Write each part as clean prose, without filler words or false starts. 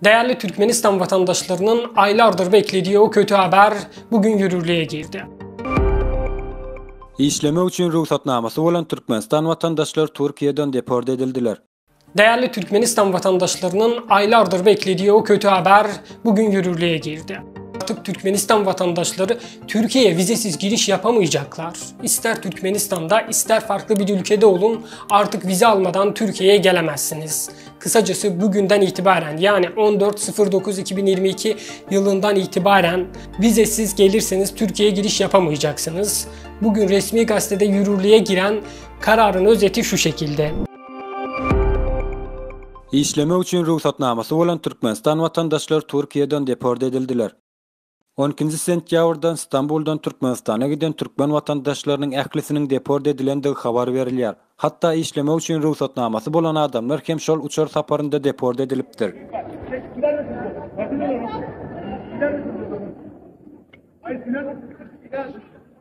Değerli Türkmenistan vatandaşlarının aylardır beklediği o kötü haber bugün yürürlüğe girdi. Işlemek üçin rugsatnamasy bolan Türkmenistan watandaşlary Türkiýeden deport edildiler. Değerli Türkmenistan vatandaşlarının aylardır beklediği o kötü haber bugün yürürlüğe girdi. Artık Türkmenistan vatandaşları Türkiye'ye vizesiz giriş yapamayacaklar. İster Türkmenistan'da ister farklı bir ülkede olun artık vize almadan Türkiye'ye gelemezsiniz. Kısacası bugünden itibaren yani 14.09.2022 yılından itibaren vizesiz gelirseniz Türkiye'ye giriş yapamayacaksınız. Bugün resmi gazetede yürürlüğe giren kararın özeti şu şekilde. Işlemek üçin rugsatnamasy bolan Türkmenistan watandaşlary Türkiýeden deport edildiler. On ikinji sentýabrdan Stambuldan Türkmenistana giden türkmen watandaşlarynyň ählisiniň deport edilendigi habar berilýär. Hatda işlemek üçin rugsatnamasy bolan adamlar hem şol uçar saparynda deport edilipdir.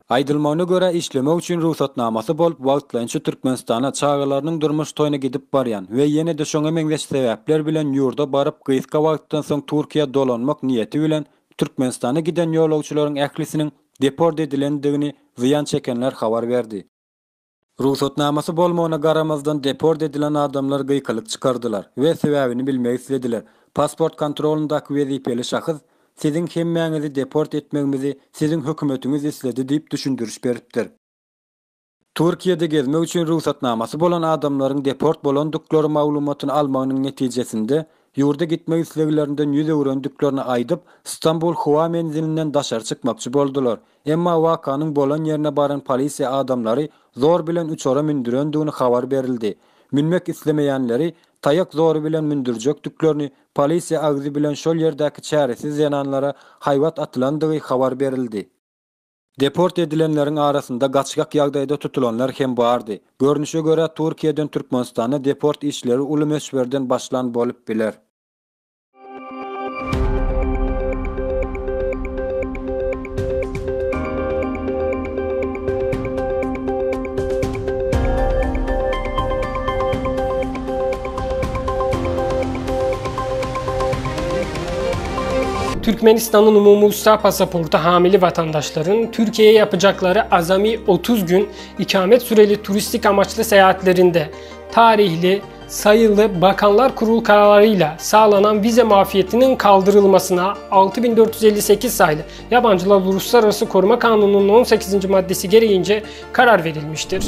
Aýdylmagyna görä, işlemek üçin rugsatnamasy bolup, wagtlaýynça Türkmenistana çagalarynyň durmuş toýuna gidip barýan we ýene-de şoňa meňzeş sebäpler bilen ýurda baryp, gysga wagtdan soň Türkiýä dolanmak niýeti bilen Türkmenistana giden ýolagçylaryň ählisiniň deport edilendigini zyýan çekenler habar berdi. Rugsatnamasy bolmagyna garamazdan deport edilen adamlar gykylyk çykardylar we sebäbini bilmek islediler. Pasport kontrolyndaky wezipeli şahs Siziň hemmäňizi deport etmegimizi siziň hökümetiňiz isledi diýip düşündiriş beripdir. Türkiýede gezmek üçin rugsatnamasy bolan adamlaryň deport bolandyklary maglumatyny almagynyň netijesinde, ýurda gitmek isleglerinden ýüz öwürendiklerini aýdyp, Stambul howa menzilinden daşary çykmakçy boldular. Emma wakanyň bolan ýerine baran polisiýa adamlary zor bilen uçara mündürendigini habar berildi. Münmek islemeýänleri taýak zory bilen mündürjekdiklerini, polisiýa agzy bilen şol ýerdäki çäresiz zenanlara haýbat atylandygy habar berildi. Deport edilenleriň arasynda gaçgak ýagdaýda tutulanlar hem bardy. Görnüşe görä, Türkiýeden Türkmenistana deport işleri uly möçberden başlan bolup biler. Türkmenistan'ın umumi ulusal pasaportu hamili vatandaşların Türkiye'ye yapacakları azami 30 gün ikamet süreli turistik amaçlı seyahatlerinde tarihli, sayılı Bakanlar Kurulu kararıyla sağlanan vize muafiyetinin kaldırılmasına 6458 sayılı Yabancılar Uluslararası Koruma Kanunu'nun 18. maddesi gereğince karar verilmiştir.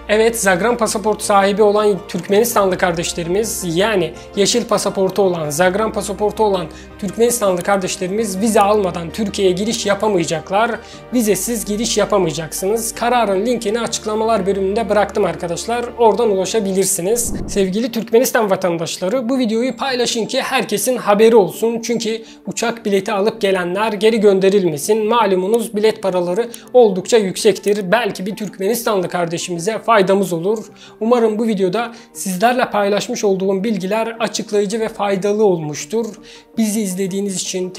Evet, Zagran pasaport sahibi olan Türkmenistanlı kardeşlerimiz yani yeşil pasaportu olan, Zagran pasaportu olan Türkmenistanlı kardeşlerimiz vize almadan Türkiye'ye giriş yapamayacaklar. Vizesiz giriş yapamayacaksınız. Kararın linkini açıklamalar bölümünde bıraktım arkadaşlar. Oradan ulaşabilirsiniz. Sevgili Türkmenistan vatandaşları bu videoyu paylaşın ki herkesin haberi olsun. Çünkü uçak bileti alıp gelenler geri gönderilmesin. Malumunuz bilet paraları oldukça yüksektir. Belki bir Türkmenistanlı kardeşimize faydamız olur. Umarım bu videoda sizlerle paylaşmış olduğum bilgiler açıklayıcı ve faydalı olmuştur. Bizi izlediğiniz için teşekkür.